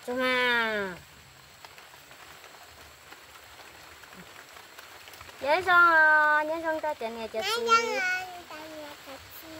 Tsuag mas. Nyob zoo, nyob zoo rau cov niam cov txiv,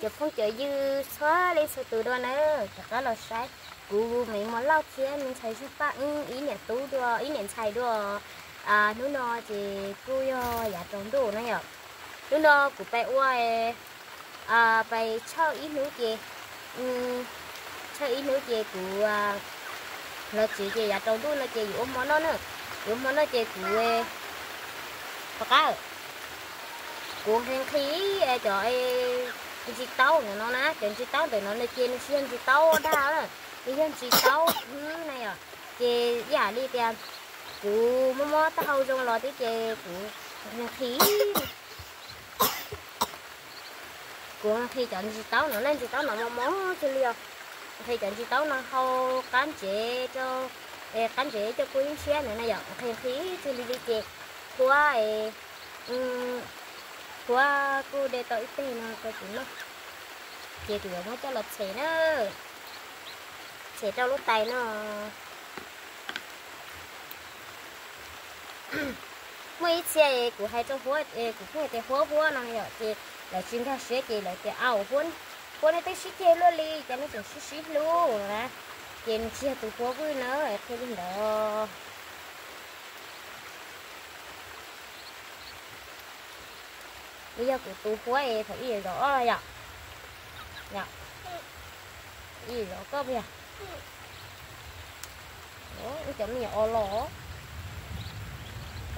cov phooj cov ywg txhua leej txhua tus dua na, rov qab los saib kuv me muam Lauj thiab me ntxhais Zeeg Paj wb ib niam tub dua, ib niam ntxhais dua. Hnub no ces kuj yog yav tsaus ntuj na yom. Hnub no kuv pais ua, pais tshawj ib hnub ces, tshawj ib hnub ces kuv los tsev ces yav tsaus ntuj no ces yuav ua hmo noj na. Yuav ua hmo noj ces kuv, rov qab, kuv nqhis nqhis cov ntsis taub ntawm no na, cov ntsis taub ntawm no no ces nws tsis yog ntsis taub daj na, nws yog ntsis taub hwb na yom. Ces ib yam li tias kuv muab muab taub hau zoo los thiab ces kuv nqhis nqhis, kuv nqhis cov ntsis taub no na, ntsis taub no mos mos kawg li os. Nqhis cov ntsis taub no hau qab ntsev rau, qab ntsev coj kuj yeej siab ntawd na yom. Nqhis nqhis txij li li ces huab, huab kuj de tau ib teg no rau kuv noj, ces kuv yuav muab coj los txhem na, txhem rau lub tais no. Muaj ib txhia kuv hais rau huab, kuv pheej tias huab huab no yom, ces lawv tsis nkag siab ces lawv tias au huab, huab nej twb sib ceg luaj li cas nej tseem sib sib hlub na. Ces nws tsis yog tus huab vwj na, qhia li ntawd. Nws yog kuv tus huab es thaum ib yam zov yom, ib yam zov koj yog. Wb cov me nyuam os los,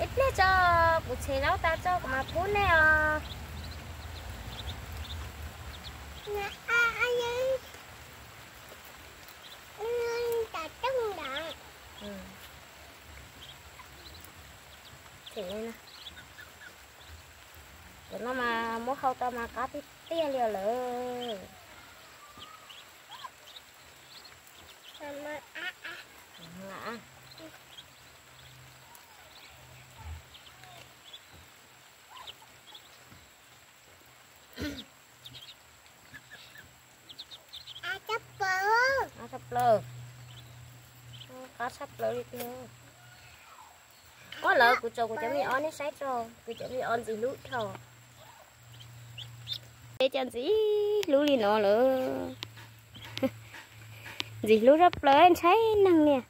ib pliag tso, kuv txhem zaub tas tso kuv mam pub nej os. Cov no mas muab hau tau mas qab tiag tiag li lawm. Qab tshaj plaws, qab tshaj plaws li tiag. Muab lawv kuv tso kuv cov me os nej saib tso, kuv cov me os ntxim hlub dhau. Peb cov ntxim hlub li no lawm, ntxim hlub zaj plaws ntshai neeg niag.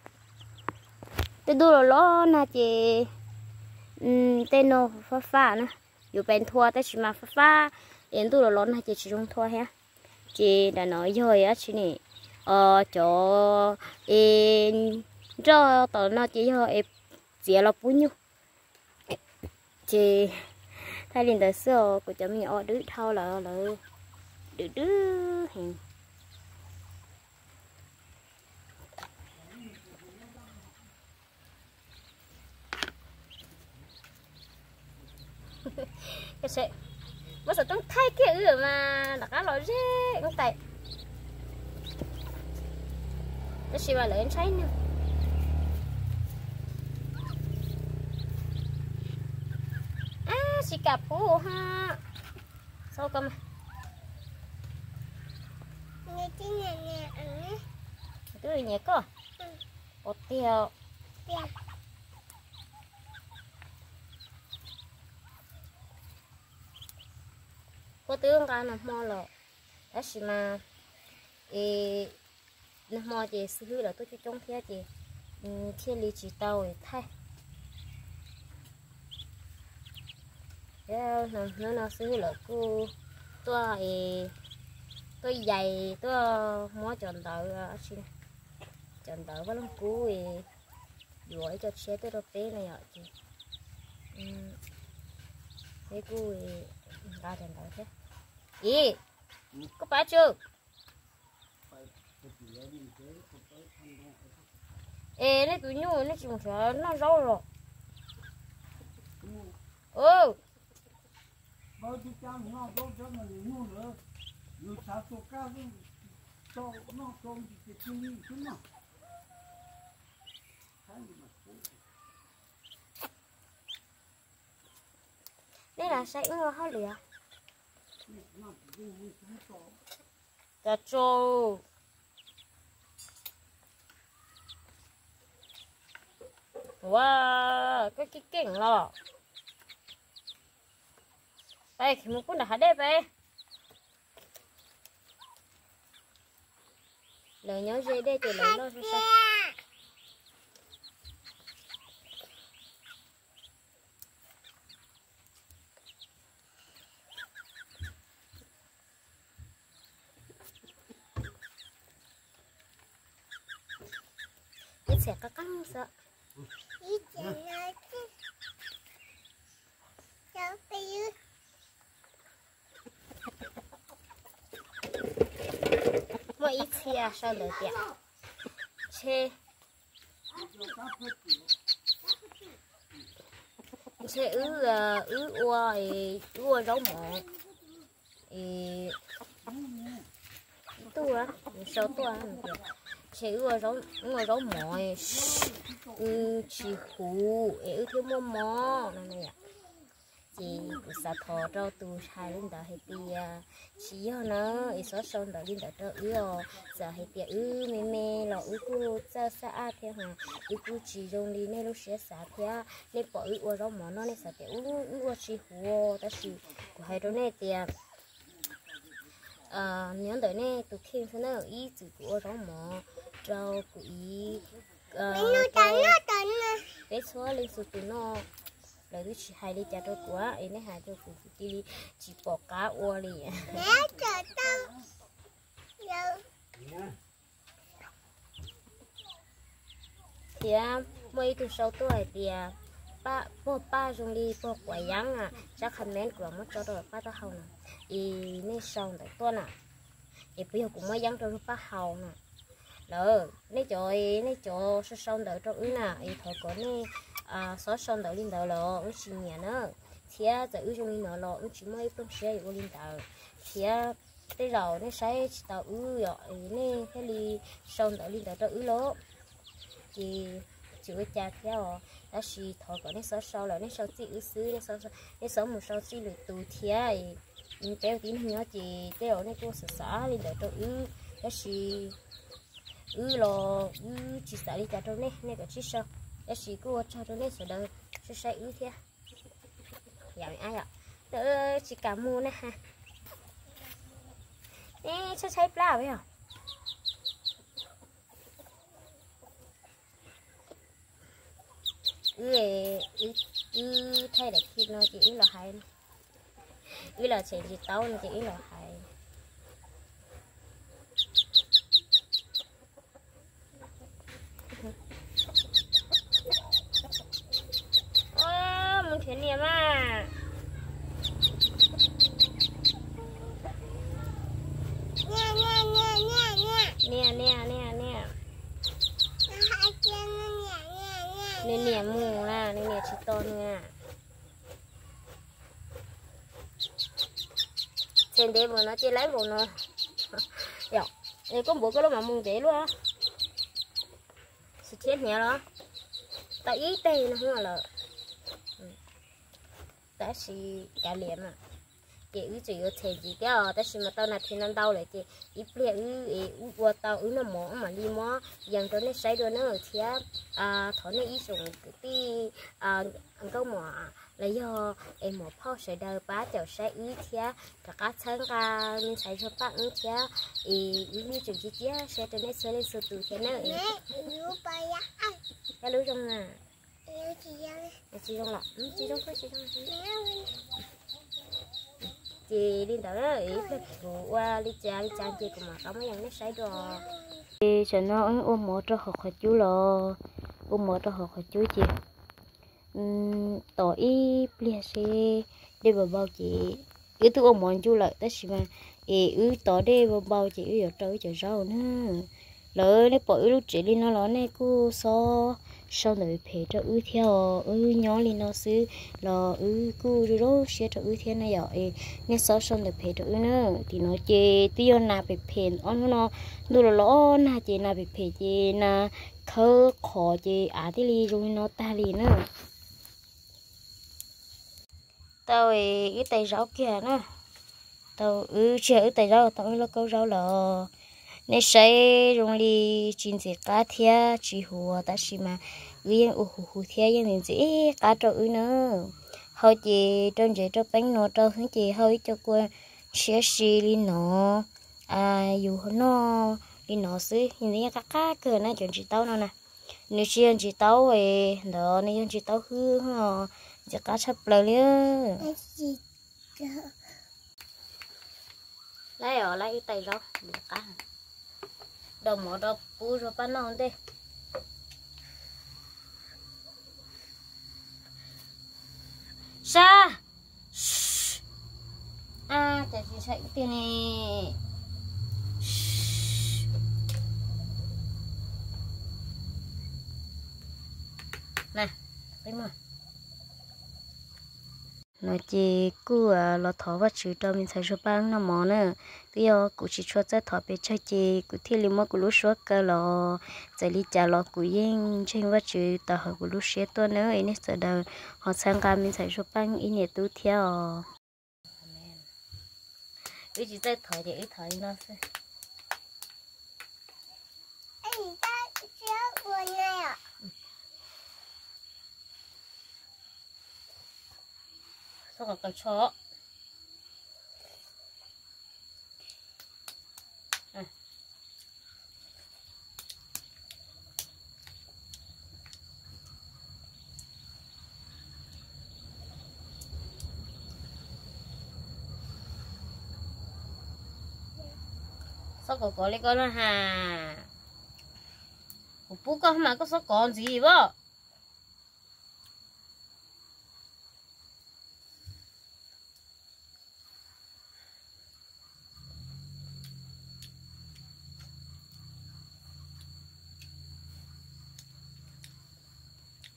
Tej ntuj los los nag ces tej no fab fab na, yuav pais nthua tab sis mas fab fab, es ntuj los los nag ces tsis zoo nthua thiab. Ces nram no yog dab tsi ne, cov es nroj tom no ces yog es txiav los pub nyuj. Ces thaij li ntawd xwb os, kuv cov me nyuam os dwb dhau lawm, lawv dwb dwb heev. Muab xov tooj thaij kiag wb mas rov qab los ze tais, tab sis mas lawv ntshai neeg. Ab, tsis kam pub ha. Xauj koj mas. Twb nyiam koj. Ua tiag. Huab twb nqa nag hmo los, tab sis mas es nag hmo ces xib hwb lawv tuaj coob coob thiab ces thiaj li tsis tau thaij. Hnub no xib hwb lawv kuj tuaj, tuaj yais tuaj muab cov ntawv, cov ntawv Vaj Loog Kub yuav ib co tshiab tuaj rau peb no yom ces peb kuj nqa cov ntawv thiab. Ib, koj pab tsu. Es nej tus nyuj nej tsis mus nrhiav noj zaub los? Nej los saib wb ua hauj lwm. Cov tsu. Ua, koj keej keej los. Peb mus pub nram hav dej peb. Lawv nyob ze dej ces lawv loj sai sai. Ib txhia qab qab xwb. Muaj ib txhia sau ntawv tias, ntshe, ntshe wb, wb ua, wb ua zaub mov, tuaj, sau tuaj tias, ntshe wb ua zaub mov, wb tsis huv es wb thiaj muaj mob no na yom. Ces kuv xav thov rau tus hais li ntawd hais tias, tsis yog na, es xov sau ntawv li ntawd rau wb os. Txawm hais tias wb me me los wb kuj txawj xab ab thiab, wb kuj tsis zoo li nej lub siab xav thiab. Nej pom wb ua zaub mov no nej xav tias wb ua tsis huv, tab sis kuv hais rau nej tias, nyob ntawm nej tus kheej xwb na, ib txwm kuv ua zaub mov rau kuv ib, peb txhua leej txhua tus noj, lawv twb tsis hais li cas rau kuv, es nej hais rau kuv kuv cia li tsis pom qab ua li. Thiab muaj ib tug sau tuaj hais tias, pog paj zoo li pog quav yeeb, tsab comment kuv mam muab tso rau paj taub hau na, es nej sau ntawv tuaj na, es puas yog kuv muab yeeb rau paj hau na. Lawv, nej cov, nej cov sau sau ntawv rau wb na, es thov kom nej txhob sau ntawv li ntawd los wb tsis nyiam na. Thiab txawm wb zoo li no los wb tsis muaj ib plooj siab yuav ua li ntawd. Thiab tej zaum nej saib tsis taus wb, nej thiaj li sau ntawv li ntawd rau wb lauj. Ces tsis ua cas thiab os, tab sis thov kom nej txhob sau lawm, nej sau txij wb xwb, nej txhob mus sau txij lwm tus thiab. Peb ua tib neeg nyob ces tej zaum nej kuj xav xav li ntawd rau wb, tab sis wb los wb tsis xav li cas rau nej, nej kom tsib sau, tab sis kuj ua tsaug rau nej sawv daws saib wb thiab. Yom, tsis kam mus na. Neb tshaib tshaib plab yog. Wb, wb thaij daim clip no ces wb los hais, wb los tseem tsis taub no ces wb los hais. Mus nrhiav niam mas. Niam, niam, niam, niam. Nws niam mus na, nws niam tsis tos nws na. Txhia ntev npaum no ces laib npaum no. Yom, es koj npuav koj lub mam mus ntev luaj. Tsis thiab hniav los? Tau ib teg no lawm. Tab sis kav liam mas, ces wb tseem yuav them ntxiv thiab os, tab sis mas tau nas this no ntau lawm ces ib pliag wb es wb ua tau wb noj mov wb mam li muab yees rau nej saib dua na thiab. Thov nej ib tsoom kwv tij nkauj muam los yog es muam phauj sawv daws pab caum saib wb thiab rov qab txhawb nqa me ntxhais Zuag Paj wb thiab, es wb yeej tseem cia siab rau nej txhua leej txhua tus thiab na. Lub zoo na. Tsis zoo los tsis zoo, tsis zoo. Ces li ntawd, ib pliag kuv ua li cas li cas ces kuv mam rov muab yees nej saib dua. Ces tam no wb ua mov rau hauv qhov cub los, ua mov rau hauv qhov cub ces tos ib pliag seb dej npau npau ces, wb twb ua mov ncu lawm tab sis mas es wb tos dej npau npau ces wb yuav rau wb cov zaub na. Lawv, nej pom wb lub tsev li no los nej kuj txhob sau ntawv phem rau wb thiab os. Wb nyob li no xwb los wb kuj zoo zoo siab rau wb thiab na yom. Es nej txhob sau ntawv phem rau wb na. Tim no ces twb yog nas phem phem, ob hnub no ntuj los los nag ces nas phem phem ces nas khawb qhov ces av thiaj li zoo li no tag li na. Tau wb tais zaub kiag na. Tau wb tsis yog wb tais zaub, tau wb lauj kaub zaub los. Nej saib zoo li tsis ntxim qab thiab tsis huv tab sis mas Wb yeej ua huv huv thiab yeej ntxim ntxim ib qab rau wb na. Hau ces rau ntsev rau peeb no rau xwb ces hau ib co kua siab si li no. Yus noj li no xwb yeej qab qab kawg na cov ntsis taub no na. Nws tsis yog ntsis taub ntawd, nws yog ntsis taub hwb os, ntxim qab tshaj plaws li. Laib os, laib wb tais zaub, qab. Rau mov rau pub Zuag Paj noj ua ntej. Sab! Cas tsis ntshai wb tiag ne? Na, qi muag. No ces kuj los thov Vajtswv rau me ntxhais Zuag Paj noj mov na. Twb yog kuv tsis tshua txawj thov pes tsawg ces kuv thiaj li muab kuv lub suab kaw los. Txawm li cas los kuv yeej ntseeg Vajtswv tawm hauv kuv lub siab tuaj na. Nej sawv daws ho txhawb nqa me ntxhais Zuag Paj ib niam tub thiab os. Wb tsis txawj thov ces wb thov li no xwb. Txhob qhov qas tsho. Txhob kov kov li koj na has. Kuv pub koj mas koj txhob kov ntxiv as.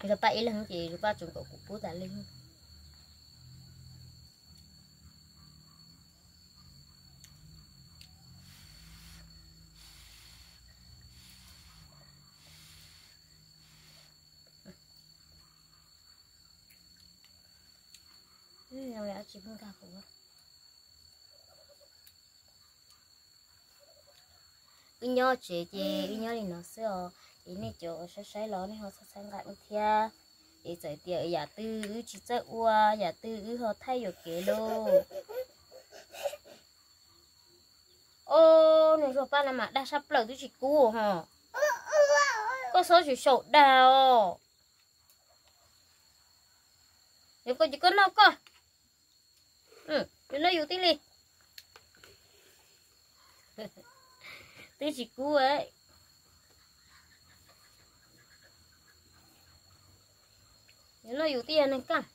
Zuag Paj ib leeg ces Zuag Paj tseem kom kuv pub tas li. Wb nyob tsev ces wb nyob li no xwb os. Es nej cov saib saib los nej ho txhob txhawb nqa wb thiab. Es txawm tias yam twg wb tsis txawj ua, yam twg wb ho thaij yuam kev lauj. Os, nws Zuag Paj no mas dag sab plaws twb tsis kub ho. Koj txhob tsis xyaum dag os. Yog koj ces koj noj koj. Yus noj yus tib li. Twb tsis kub. Yus noj yus tib yog neeg kaj.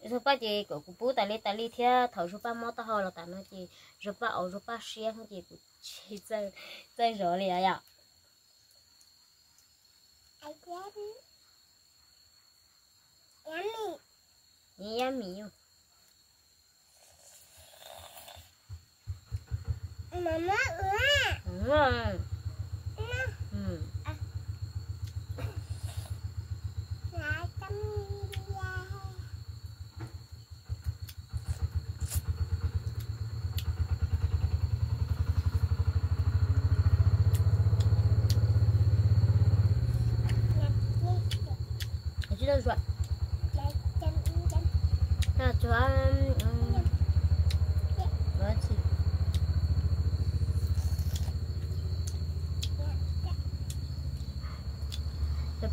Zuag Paj ces kom kuv pub tas li tas li thiab, thaum Zuag Paj mob taub hau los tas no ces Zuag Paj au Zuag Paj siab ces kuv tsis txawj zov li yom. Yummy.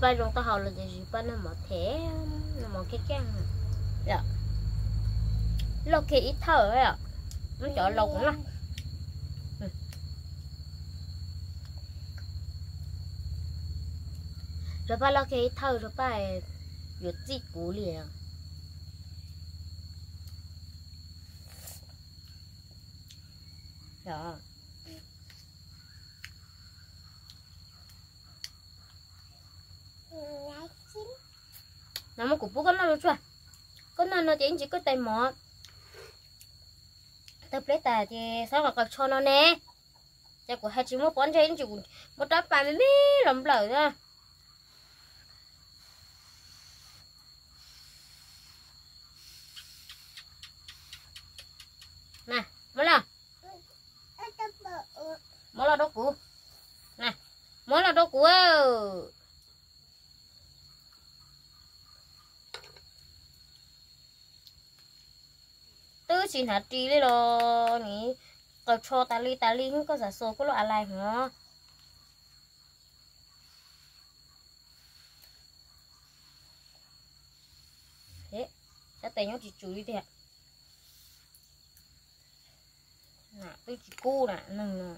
Paj zoo taub hau los ces Paj noj mov them, noj mov keej keej, loj kiag ib thawj, muab cov laus kuv noj. Zuag Paj loj kiag ib thawj, Zuag Paj yuav txij kuv li. No muab kuv pub koj noj los tsuag. Koj noj no ces ib ntsis koj tais mov tawg pleb tas ces txhob qhov qas tsho no ne. Ces kuv hais tsis muaj pob ntseg, ib ntsis kuv muab rab pas me me los nplawm na. Na, muab los, muab los rau kuv na. Muab los rau kuv. Twb tsis hnav ris li los nim qaws tsho tas li tas li, koj xav xuas koj lub a lais hov. Sab tes nyob tsis tsum li tiag. Twb tsis kub na neeg no.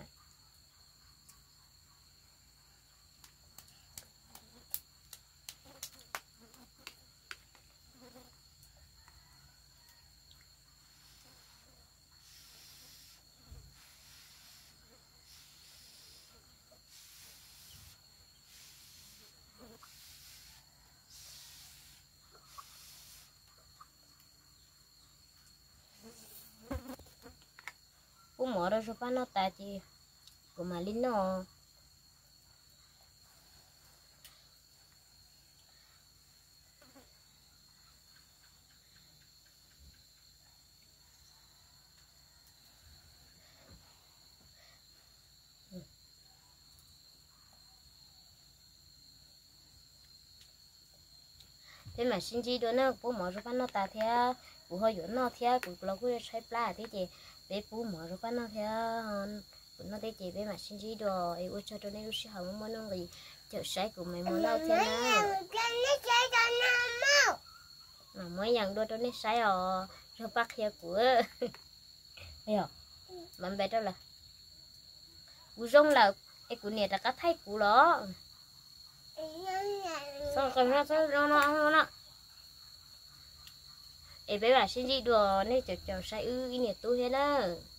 Pub mov rau Zuag Paj noj tas ces kuv mam li noj. Peb mam sib ntsib dua na, kuv pub mov Zuag Paj noj tas thiab, kuv ho yuav noj thiab, kuv los kuj yuav tshaib plab thiab ces peb pub mov Zuag Paj noj thiab, kuv noj thiab ces peb mam sib ntsib dua es ua tsaug rau nej lub sij hawm muaj nuj nqis caum saib kuv me mov noj thiab na. Mam muab yees dua rau nej saib os, Zuag Paj qhia kuv. Mam npe rau lawm. Kuv zoo lawm es kuv niam rov qab thaij kuv los. Es peb mam sib ntsib dua nej caum caum saib wb ib niam tub thiab nawb.